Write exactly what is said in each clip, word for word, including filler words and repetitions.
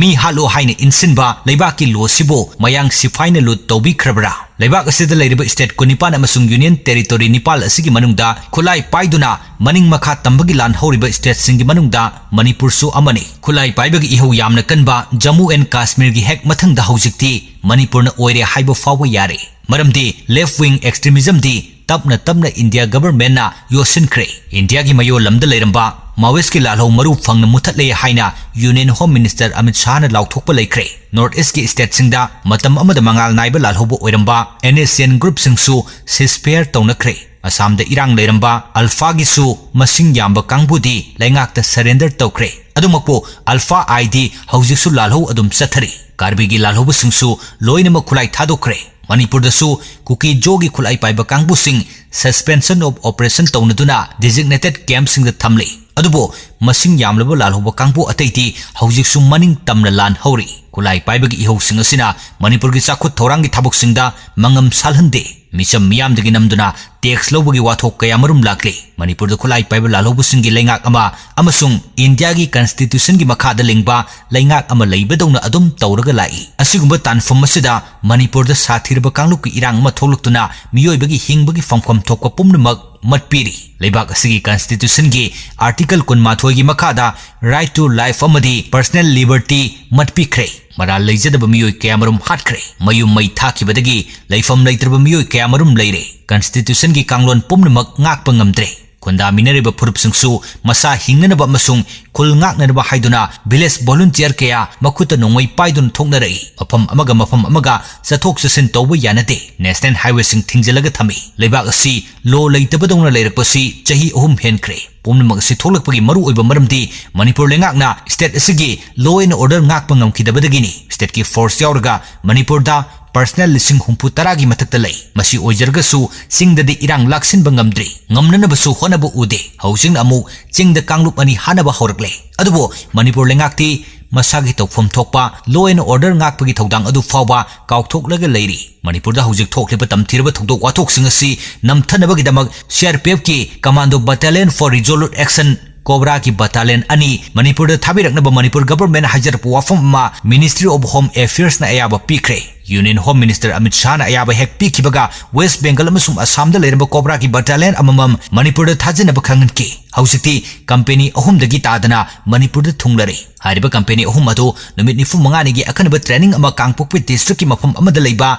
ꯃꯤ ꯍꯥꯠꯂꯨ ꯍꯥꯏꯅ ꯏꯟꯁꯤꯟꯕ ꯂꯩꯕꯥꯛꯀꯤ ꯂꯣ ꯑꯁꯤꯕꯨ ꯃꯌꯥꯡ ꯁꯤꯐꯥꯏꯅ ꯂꯨꯠ ꯇꯧꯕꯤꯈ꯭ꯔꯕ꯭ꯔꯥ? ꯂꯩꯕꯥꯛ ꯑꯁꯤꯗ ꯂꯩꯔꯤꯕ state ꯀꯨꯟꯅꯤꯄꯥꯟ ꯑꯃꯁꯨꯡ union territory ꯅꯤꯄꯥꯜ ꯑꯁꯤꯒꯤ ꯃꯅꯨꯡꯗ ꯈꯨꯠꯂꯥꯏ ꯄꯥꯏꯗꯨꯅ ꯃꯅꯤꯡ ꯃꯈꯥ ꯇꯝꯕꯒꯤ ꯂꯥꯟ ꯍꯧꯔꯤꯕ stateꯁꯤꯡꯒꯤ ꯃꯅꯨꯡꯗ ꯃꯅꯤꯄꯨꯔꯁꯨ ꯑꯃꯅꯤ꯫ ꯈꯨꯠꯂꯥꯏ ꯄꯥꯏꯕꯒꯤ ꯏꯍꯧ ꯌꯥꯝꯅ ꯀꯟꯕ ꯖꯝꯃꯨ and ꯀꯥꯁꯃꯤꯔꯒꯤ ꯍꯦꯛ ꯃꯊꯪꯗ ꯍꯧꯖꯤꯛꯇꯤ ꯃꯅꯤꯄꯨꯔꯅ ꯑꯣꯏꯔꯦ ꯍꯥꯏꯕ ꯐꯥꯎꯕ ꯌꯥꯔꯦ꯫ ꯃꯔꯝꯗꯤ left wing extremismꯗꯤ ꯇꯞꯅ ꯇꯞꯅ India governmentꯅ ꯌꯣꯠꯁꯤꯟꯈ꯭ꯔꯦ꯫ Indiaꯒꯤ ꯃꯌꯣꯜ ꯂꯝꯗ ꯂꯩꯔꯝꯕ Maoistꯀꯤ ꯂꯥꯜꯍꯧ ꯃꯔꯨ ꯐꯪꯅ ꯃꯨꯊꯠꯂꯦ ꯍꯥꯏꯅ Union Home Minister ꯑꯃꯤꯠ ꯁꯥꯍꯅ ꯂꯥꯎꯊꯣꯛꯄ ꯂꯩꯈ꯭ꯔꯦ꯫ North Eastꯀꯤ stateꯁꯤꯡꯗ ꯃꯇꯝ ꯑꯃꯗ ꯃꯉꯥꯜ ꯅꯥꯏꯕ ꯂꯥꯜꯍꯧꯕ ꯑꯣꯏꯔꯝꯕ NSCN groupꯁꯤꯡꯁꯨ ceasefire ꯇꯧꯅꯈ꯭ꯔꯦ꯫ ꯑꯁꯥꯝꯗ ꯏꯔꯥꯡ ꯂꯩꯔꯝꯕ ULFAꯒꯤꯁꯨ ꯃꯁꯤꯡ ꯌꯥꯝꯕ ꯀꯥꯡꯕꯨꯗꯤ ꯂꯩꯉꯥꯛꯇ surrender ꯇꯧꯈ꯭ꯔꯦ꯫ ꯑꯗꯨꯃꯛꯄꯨ ULFA-Iꯗꯤ ꯍꯧꯖꯤꯛꯁꯨ ꯂꯥꯜꯍꯧ ꯑꯗꯨꯝ ꯆꯠꯊꯔꯤ꯫ ꯀꯥꯔꯕꯤꯒꯤ ꯂꯥꯜꯍꯧꯕꯁꯤꯡꯁꯨ ꯂꯣꯏꯅꯃꯛ ꯈꯨꯠꯂꯥꯏ ꯊꯥꯗꯣꯛꯈ꯭ꯔꯦ꯫ ꯃꯅꯤꯄꯨꯔꯗꯁꯨ ꯀꯨꯀꯤ ꯖꯣꯒꯤ ꯈꯨꯠꯂꯥꯏ ꯄꯥꯏꯕ ꯀꯥꯡꯕꯨꯁꯤꯡ suspension of operation ꯇꯧꯅꯗꯨꯅ designated campꯁꯤꯡꯗ ꯊꯝꯂꯤ꯫ ꯑꯗꯨꯕꯨ ꯃꯁꯤꯡ ꯌꯥꯝꯂꯕ ꯂꯥꯜꯍꯧꯕ ꯀꯥꯡꯕꯨ ꯑꯇꯩꯗꯤ ꯍꯧꯖꯤꯛꯁꯨ ꯃꯅꯤꯡ ꯇꯝꯅ ꯂꯥꯟ ꯍꯧꯔꯤ꯫ ꯈꯨꯠꯂꯥꯏ ꯄꯥꯏꯕꯒꯤ ꯏꯍꯧꯁꯤꯡ ꯑꯁꯤꯅ ꯃꯅꯤꯄꯨꯔꯒꯤ ꯆꯥꯎꯈꯠ ꯊꯧꯔꯥꯡꯒꯤ ꯊꯕꯛꯁꯤꯡꯗ ꯃꯉꯝ ꯁꯥꯜꯍꯟꯗꯦ꯫ ꯃꯤꯆꯝ ꯃꯤꯌꯥꯝꯗꯒꯤ ꯅꯝꯗꯨꯅ tax ꯂꯧꯕꯒꯤ ꯋꯥꯊꯣꯛ ꯀꯌꯥꯃꯔꯨꯝ ꯂꯥꯛꯂꯤ꯫ ꯃꯅꯤꯄꯨꯔꯗ ꯈꯨꯠꯂꯥꯏ ꯄꯥꯏꯕ ꯂꯥꯜꯍꯧꯕꯁꯤꯡꯒꯤ ꯂꯩꯉꯥꯛ ꯑꯃ ꯑꯃꯁꯨꯡ Indiaꯒꯤ constitutionꯒꯤ ꯃꯈꯥꯗ ꯂꯤꯡꯕ ꯂꯩꯉꯥꯛ ꯑꯃ ꯂꯩꯕꯗꯧꯅ ꯑꯗꯨꯝ ꯇꯧꯔꯒ ꯂꯥꯛꯏ꯫ ꯑꯁꯤꯒꯨꯝꯕ ꯇꯥꯟꯐꯝ ꯑꯁꯤꯗ ꯃꯅꯤꯄꯨꯔꯗ ꯁꯥꯊꯤꯔꯕ ꯀꯥꯡꯂꯨꯞꯀꯤ ꯏꯔꯥꯡ ꯑꯃ ꯊꯣꯛꯂꯛꯇꯨꯅ ꯃꯤꯑꯣꯏꯕꯒꯤ ꯍꯤꯡꯕꯒꯤ ꯐꯪꯐꯝ ꯊꯣꯛꯄ ꯄꯨꯝꯅꯃꯛ ꯃꯠꯄꯤꯔꯤ꯫ ꯂꯩꯕꯥꯛ ꯑꯁꯤꯒꯤ constitutionꯒꯤ article ꯀꯨꯟꯃꯥꯊꯣꯏꯒꯤ ꯃꯈꯥꯗ right to life ꯑꯃꯗꯤ personal liberty ꯃꯠꯄꯤꯈ꯭ꯔꯦ꯫ ꯃꯔꯥꯜ ꯂꯩꯖꯗꯕ ꯃꯤꯑꯣꯏ ꯀꯌꯥꯃꯔꯨꯝ ꯍꯥꯠꯈ꯭ꯔꯦ꯫ ꯃꯌꯨꯝ ꯃꯩ ꯊꯥꯈꯤꯕꯗꯒꯤ ꯂꯩꯐꯝ ꯂꯩꯇ꯭ꯔꯕ ꯃꯤꯑꯣꯏ ꯀꯌꯥꯃꯔꯨꯝ ꯂꯩꯔꯦ꯫ Constitutionꯒꯤ ꯀꯥꯡꯂꯣꯟ ꯄꯨꯝꯅꯃꯛ ꯉꯥꯛꯄ ꯉꯝꯗ꯭ꯔꯦ꯫ ꯈꯨꯟꯗꯥꯃꯤꯟꯅꯔꯤꯕ ꯐꯨꯔꯨꯞꯁꯤꯡꯁꯨ ꯃꯁꯥ ꯍꯤꯡꯅꯅꯕ ꯑꯃꯁꯨꯡ ꯈꯨꯜ ꯉꯥꯛꯅꯅꯕ ꯍꯥꯏꯗꯨꯅ village volunteer ꯀꯌꯥ ꯃꯈꯨꯠꯇ ꯅꯣꯡꯃꯩ ꯄꯥꯏꯗꯨꯅ ꯊꯣꯛꯅꯔꯛꯏ꯫ ꯃꯐꯝ ꯑꯃꯒ ꯃꯐꯝ ꯑꯃꯒ ꯆꯠꯊꯣꯛ ꯆꯠꯁꯤꯟ ꯇꯧꯕ ꯌꯥꯅꯗꯦ꯫ National highwayꯁꯤꯡ ꯊꯤꯡꯖꯤꯜꯂꯒ ꯊꯝꯃꯤ꯫ ꯂꯩꯕꯥꯛ ꯑꯁꯤ law ꯂꯩꯇꯕꯗꯧꯅ ꯂꯩꯔꯛꯄꯁꯤ ꯆꯍꯤ ꯑꯍꯨꯝ ꯍꯦꯟꯈ꯭ꯔꯦ꯫ ꯄꯨꯝꯅꯃꯛ ꯑꯁꯤ ꯊꯣꯛꯂꯛꯄꯒꯤ ꯃꯔꯨꯑꯣꯏꯕ ꯃꯔꯝꯗꯤ ꯃꯅꯤꯄꯨꯔ ꯂꯩꯉꯥꯛꯅ state ꯑꯁꯤꯒꯤ law and order ꯉꯥꯛꯄ ꯉꯝꯈꯤꯗꯕꯗꯒꯤꯅꯤ꯫ Stateꯀꯤ force ꯌꯥꯎꯔꯒ ꯃꯅꯤꯄꯨꯔꯗ personnel ꯂꯤꯁꯤꯡ ꯍꯨꯝꯐꯨ ꯇꯔꯥꯒꯤ ꯃꯊꯛꯇ ꯂꯩ꯫ ꯃꯁꯤ ꯑꯣꯏꯖꯔꯒꯁꯨ ꯆꯤꯡꯗꯗꯤ ꯏꯔꯥꯡ ꯂꯥꯛꯁꯤꯟꯕ ꯉꯝꯗ꯭ꯔꯤ꯫ ꯉꯝꯅꯅꯕꯁꯨ ꯍꯣꯠꯅꯕ ꯎꯗꯦ꯫ ꯍꯧꯖꯤꯛꯅ ꯑꯃꯨꯛ ꯆꯤꯡꯗ ꯀꯥꯡꯂꯨꯞ ꯑꯅꯤ ꯍꯥꯠꯅꯕ ꯍꯧꯔꯛꯂꯦ꯫ ꯑꯗꯨꯕꯨ ꯃꯅꯤꯄꯨꯔ ꯂꯩꯉꯥꯛꯇꯤ ꯃꯁꯥꯒꯤ ꯇꯧꯐꯝ ꯊꯣꯛꯄ law and order ꯉꯥꯛꯄꯒꯤ ꯊꯧꯗꯥꯡ ꯑꯗꯨ ꯐꯥꯎꯕ ꯀꯥꯎꯊꯣꯛꯂꯒ ꯂꯩꯔꯤ꯫ ꯃꯅꯤꯄꯨꯔꯗ ꯍꯧꯖꯤꯛ ꯊꯣꯛꯂꯤꯕ ꯇꯝꯊꯤꯔꯕ ꯊꯧꯗꯣꯛ ꯋꯥꯊꯣꯛꯁꯤꯡ ꯑꯁꯤ ꯅꯝꯊꯅꯕꯒꯤꯗꯃꯛ CRPFꯀꯤ Commando Battalion for Resolute Action ꯀꯣꯕ꯭ꯔꯥꯒꯤ battalion ꯑꯅꯤ ꯃꯅꯤꯄꯨꯔꯗ ꯊꯥꯕꯤꯔꯛꯅꯕ ꯃꯅꯤꯄꯨꯔ government ꯍꯥꯏꯖꯔꯛꯄ ꯋꯥꯐꯝ ꯑꯃ Ministry of Home Affairsꯅ ꯑꯌꯥꯕ ꯄꯤꯈ꯭ꯔꯦ꯫ Union Home Minister ꯑꯃꯤꯠ ꯁꯥꯍꯅ ꯑꯌꯥꯕ ꯍꯦꯛ ꯄꯤꯈꯤꯕꯒ West Bengal ꯑꯃꯁꯨꯡ ꯑꯁꯥꯝꯗ ꯂꯩꯔꯝꯕ ꯀꯣꯕ꯭ꯔꯥꯒꯤ battalion ꯑꯃꯃꯝ ꯃꯅꯤꯄꯨꯔꯗ ꯊꯥꯖꯤꯟꯅꯕ ꯈꯪꯍꯟꯈꯤ꯫ ꯍꯧꯖꯤꯛꯇꯤ company ꯑꯍꯨꯝꯗꯒꯤ ꯇꯥꯗꯅ ꯃꯅꯤꯄꯨꯔꯗ ꯊꯨꯡꯂꯔꯦ꯫ ꯍꯥꯏꯔꯤꯕ company ꯑꯍꯨꯝ ꯑꯗꯨ ꯅꯨꯃꯤꯠ ꯅꯤꯐꯨ ꯃꯉꯥꯅꯤꯒꯤ ꯑꯈꯟꯅꯕ training ꯑꯃ ꯀꯥꯡꯄꯣꯛꯄꯤ districtꯀꯤ ꯃꯐꯝ ꯑꯃꯗ ꯂꯩꯕ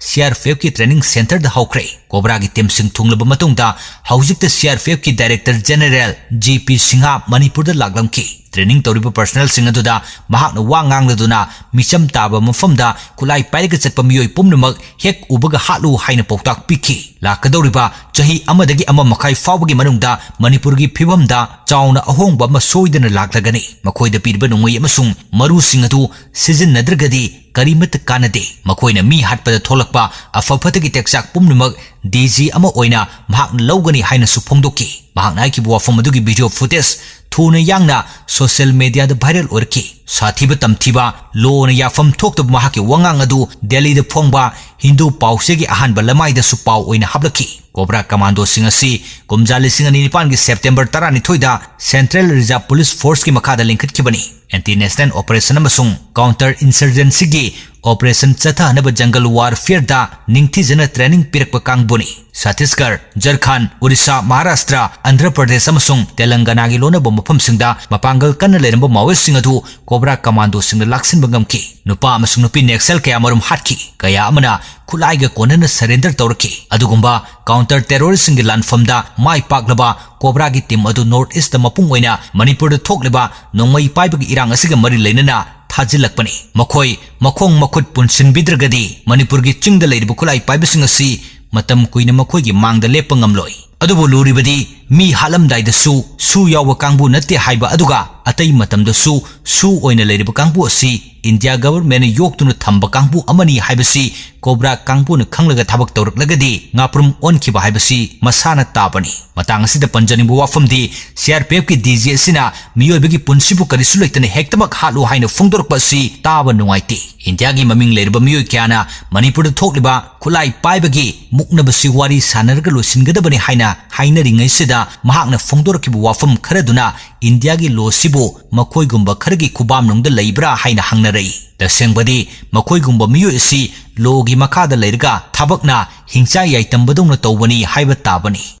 CRPFꯀꯤ training centreꯗ ꯍꯧꯈ꯭ꯔꯦ꯫ ꯀꯣꯕ꯭ꯔꯥꯒꯤ teamꯁꯤꯡ ꯊꯨꯡꯂꯕ ꯃꯇꯨꯡꯗ ꯍꯧꯖꯤꯛꯇ CRPFꯀꯤ Director General G.P. ꯁꯤꯡꯍ ꯃꯅꯤꯄꯨꯔꯗ ꯂꯥꯛꯂꯝꯈꯤ꯫ Training ꯇꯧꯔꯤꯕ personnelꯁꯤꯡ ꯑꯗꯨꯗ ꯃꯍꯥꯛꯅ ꯋꯥ ꯉꯥꯡꯂꯗꯨꯅ ꯃꯤꯆꯝ ꯇꯥꯕ ꯃꯐꯝꯗ ꯈꯨꯠꯂꯥꯏ ꯄꯥꯏꯔꯒ ꯆꯠꯄ ꯃꯤꯑꯣꯏ ꯄꯨꯝꯅꯃꯛ ꯍꯦꯛ ꯎꯕꯒ ꯍꯥꯠꯂꯨ ꯍꯥꯏꯅ ꯄꯥꯎꯇꯥꯛ ꯄꯤꯈꯤ꯫ ꯂꯥꯛꯀꯗꯧꯔꯤꯕ ꯆꯍꯤ ꯑꯃꯗꯒꯤ ꯑꯃ ꯃꯈꯥꯏ ꯐꯥꯎꯕꯒꯤ ꯃꯅꯨꯡꯗ ꯃꯅꯤꯄꯨꯔꯒꯤ ꯐꯤꯕꯝꯗ ꯆꯥꯎꯅ ꯑꯍꯣꯡꯕ ꯑꯃ ꯁꯣꯏꯗꯅ ꯂꯥꯛꯂꯒꯅꯤ꯫ ꯃꯈꯣꯏꯗ ꯄꯤꯔꯤꯕ ꯅꯣꯡꯃꯩ ꯑꯃꯁꯨꯡ ꯃꯔꯨꯁꯤꯡ ꯑꯗꯨ ꯁꯤꯖꯤꯟꯅꯗ꯭ꯔꯒꯗꯤ ꯀꯔꯤꯃꯠꯇ ꯀꯥꯟꯅꯗꯦ꯫ ꯃꯈꯣꯏꯅ ꯃꯤ ꯍꯥꯠꯄꯗ ꯊꯣꯛꯂꯛꯄ ꯑꯐ ꯐꯠꯇꯒꯤ ꯇꯦꯛꯆꯥꯛ ꯄꯨꯝꯅꯃꯛ DG ꯑꯃ ꯑꯣꯏꯅ ꯃꯍꯥꯛꯅ ꯂꯧꯒꯅꯤ ꯍꯥꯏꯅꯁꯨ ꯐꯣꯡꯗꯣꯛꯈꯤ꯫ ꯃꯍꯥꯛꯅ ꯍꯥꯏꯈꯤꯕ ꯋꯥꯐꯝ ꯑꯗꯨꯒꯤ video footage ꯊꯨꯅ ꯌꯥꯡꯅ social mediaꯗ viral ꯑꯣꯏꯔꯛꯈꯤ꯫ ꯁꯥꯊꯤꯕ ꯇꯝꯊꯤꯕ, ꯂꯣꯅ ꯌꯥꯐꯝ ꯊꯣꯛꯇꯕ ꯃꯍꯥꯛꯀꯤ ꯋꯥꯉꯥꯡ ꯑꯗꯨ ꯗꯦꯜꯂꯤꯗ ꯐꯣꯡꯕ ꯍꯤꯟꯗꯨ ꯄꯥꯎꯆꯦꯒꯤ ꯑꯍꯥꯟꯕ ꯂꯃꯥꯏꯗꯁꯨ ꯄꯥꯎ ꯑꯣꯏꯅ ꯍꯥꯞꯂꯛꯈꯤ꯫ ꯀꯣꯕ꯭ꯔꯥ commandoꯁꯤꯡ ꯑꯁꯤ ꯀꯨꯝꯖꯥ ꯂꯤꯁꯤꯡ ꯑꯅꯤ ꯅꯤꯄꯥꯟꯒꯤ September ꯇꯔꯥꯅꯤꯊꯣꯏꯗ Central Reserve Police Forceꯀꯤ ꯃꯈꯥꯗ ꯂꯤꯡꯈꯠꯈꯤꯕꯅꯤ꯫ Anti-national operation ꯑꯃꯁꯨꯡ counter insurgencyꯒꯤ operation ꯆꯠꯊꯍꯟꯅꯕ jungle warfareꯗ ꯅꯤꯡꯊꯤꯖꯅ training ꯄꯤꯔꯛꯄ ꯀꯥꯡꯕꯨꯅꯤ꯫ ꯆꯇꯤꯁꯒꯔ, ꯖꯔꯈꯟ, ꯑꯣꯔꯤꯁꯥ, ꯃꯍꯥꯔꯥꯁꯇ꯭ꯔ, ꯑꯟꯙ꯭ꯔ ꯄ꯭ꯔꯗꯦꯁ ꯑꯃꯁꯨꯡ ꯇꯦꯂꯪꯒꯅꯥꯒꯤ ꯂꯣꯟꯅꯕ ꯃꯐꯝꯁꯤꯡꯗ ꯃꯄꯥꯡꯒꯜ ꯀꯟꯅ ꯂꯩꯔꯝꯕ ꯃꯥꯑꯣꯏꯁꯤꯡ ꯑꯗꯨ ꯀꯣꯕ꯭ꯔꯥ commandoꯁꯤꯡꯅ ꯂꯥꯛꯁꯤꯟꯕ ꯉꯝꯈꯤ꯫ ꯅꯨꯄꯥ ꯑꯃꯁꯨꯡ ꯅꯨꯄꯤ ꯅꯦꯛꯁꯦꯜ ꯀꯌꯥꯃꯔꯨꯝ ꯍꯥꯠꯈꯤ꯫ ꯀꯌꯥ ꯑꯃꯅ ꯈꯨꯠꯂꯥꯏꯒ ꯀꯣꯟꯅꯅ surrender ꯇꯧꯔꯛꯈꯤ꯫ ꯑꯗꯨꯒꯨꯝꯕ counter terroristꯁꯤꯡꯒꯤ ꯂꯥꯟꯐꯝꯗ ꯃꯥꯏ ꯄꯥꯛꯂꯕ ꯀꯣꯕ꯭ꯔꯥꯒꯤ team ꯑꯗꯨ North Eastꯇ ꯃꯄꯨꯡ ꯑꯣꯏꯅ ꯃꯅꯤꯄꯨꯔꯗ ꯊꯣꯛꯂꯤꯕ ꯅꯣꯡꯃꯩ ꯄꯥꯏꯕꯒꯤ ꯏꯔꯥꯡ ꯑꯁꯤꯒ ꯃꯔꯤ ꯂꯩꯅꯅ ꯊꯥꯖꯤꯜꯂꯛꯄꯅꯤ꯫ ꯃꯈꯣꯏ ꯃꯈꯣꯡ ꯃꯈꯨꯠ ꯄꯨꯟꯁꯤꯟꯕꯤꯗ꯭ꯔꯒꯗꯤ ꯃꯅꯤꯄꯨꯔꯒꯤ ꯆꯤꯡꯗ ꯂꯩꯔꯤꯕ ꯈꯨꯠꯂꯥꯏ ꯄꯥꯏꯕꯁꯤꯡ ꯑꯁꯤ ꯃꯇꯝ ꯀꯨꯏꯅ ꯃꯈꯣꯏꯒꯤ ꯃꯥꯡꯗ ꯂꯦꯞꯄ ꯉꯝꯂꯣꯏ꯫ ꯑꯗꯨꯕꯨ ꯂꯨꯔꯤꯕꯗꯤ ꯃꯤ ꯍꯥꯠꯂꯝꯗꯥꯏꯗꯁꯨ ꯁꯨ ꯌꯥꯎꯕ ꯀꯥꯡꯕꯨ ꯅꯠꯇꯦ ꯍꯥꯏꯕ ꯑꯗꯨꯒ ꯑꯇꯩ ꯃꯇꯝꯗꯁꯨ ꯁꯨ ꯑꯣꯏꯅ ꯂꯩꯔꯤꯕ ꯀꯥꯡꯕꯨ ꯑꯁꯤ India governmentꯅ ꯌꯣꯛꯇꯨꯅ ꯊꯝꯕ ꯀꯥꯡꯕꯨ ꯑꯃꯅꯤ ꯍꯥꯏꯕꯁꯤ ꯀꯣꯕ꯭ꯔꯥ ꯀꯥꯡꯕꯨꯅ ꯈꯪꯂꯒ ꯊꯕꯛ ꯇꯧꯔꯛꯂꯒꯗꯤ ꯉꯥꯄ꯭ꯔꯨꯝ ꯑꯣꯟꯈꯤꯕ ꯍꯥꯏꯕꯁꯤ ꯃꯁꯥꯅ ꯇꯥꯕꯅꯤ꯫ ꯃꯇꯥꯡ ꯑꯁꯤꯗ ꯄꯟꯖꯅꯤꯡꯕ ꯋꯥꯐꯝꯗꯤ, C R P ꯑꯦꯐꯀꯤ D G ꯑꯁꯤꯅ ꯃꯤꯑꯣꯏꯕꯒꯤ ꯄꯨꯟꯁꯤꯕꯨ ꯀꯔꯤꯁꯨ ꯂꯩꯇꯅ ꯍꯦꯛꯇꯃꯛ ꯍꯥꯠꯂꯨ ꯍꯥꯏꯅ ꯐꯣꯡꯗꯣꯔꯛꯄ ꯑꯁꯤ ꯇꯥꯕ ꯅꯨꯡꯉꯥꯏꯇꯦ꯫ ꯏꯟꯗꯤꯌꯥꯒꯤ ꯃꯃꯤꯡ ꯂꯩꯔꯕ ꯃꯤꯑꯣꯏ ꯀꯌꯥꯅ ꯃꯅꯤꯄꯨꯔꯗ ꯊꯣꯛꯂꯤꯕ ꯈꯨꯠꯂꯥꯏ ꯄꯥꯏꯕꯒꯤ ꯃꯨꯛꯅꯕꯁꯤ ꯋꯥꯔꯤ ꯁꯥꯟꯅꯔꯒ ꯂꯣꯏꯁꯤꯟꯒꯗꯕꯅꯤ ꯍꯥꯏꯅ ꯍꯥꯏꯅꯔꯤꯉꯩꯁꯤꯗ, ꯃꯍꯥꯛꯅ ꯐꯣꯡꯗꯣꯔꯛꯈꯤꯕ ꯋꯥꯐꯝ ꯈꯔꯗꯨꯅ ꯏꯟꯗꯤꯌꯥꯒꯤ ꯂꯣꯁꯤꯕꯨ ꯃꯈꯣꯏꯒꯨꯝꯕ ꯈꯔꯒꯤ ꯈꯨꯕꯥꯝꯅꯨꯡꯗ ꯂꯩꯕ꯭ꯔꯥ ꯍꯥꯏꯅ ꯍꯪꯅꯔꯛꯏ꯫ ꯇꯁꯦꯡꯕꯗꯤ, ꯃꯈꯣꯏꯒꯨꯝꯕ ꯃꯤꯑꯣꯏ ꯑꯁꯤ ꯂꯣꯒꯤ ꯃꯈꯥꯗ ꯂꯩꯔꯒ ꯊꯕꯛꯅ ꯍꯤꯡꯆꯥꯏ ꯌꯥꯏꯇꯝꯕꯗꯧꯅ ꯇꯧꯕꯅꯤ ꯍꯥꯏꯕ ꯇꯥꯕꯅꯤ꯫